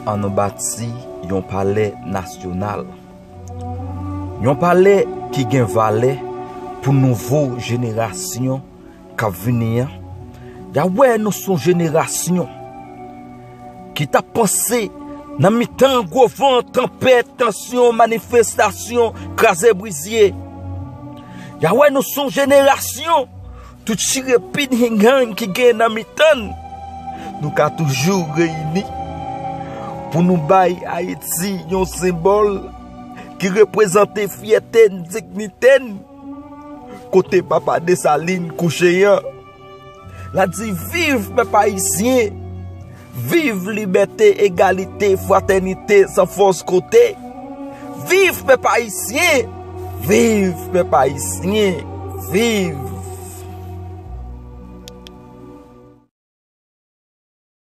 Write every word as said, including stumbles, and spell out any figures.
Ann nou bati yon palè nasyonal. Yon palè ki gen valè pou nouvo jenerasyon k ap vini an. Y a wè nou se yon jenerasyon ki t ap panse nan mitan gwo van, tanpèt, tansyon, manifestasyon, kraze brizye. Y a wè nou se yon jenerasyon, tout chirepit hingany ki gen nan mitan n, nou ka toujou reyini pou nou bay Ayiti yon senbòl ki reprezante fyète n, dignite n, kote papa Desalin kouche an. L a di: viv pèp ayisyen, viv libète, egalite, fratènite, san fòs kote. Viv pèp ayisyen, viv pèp ayisyen, viv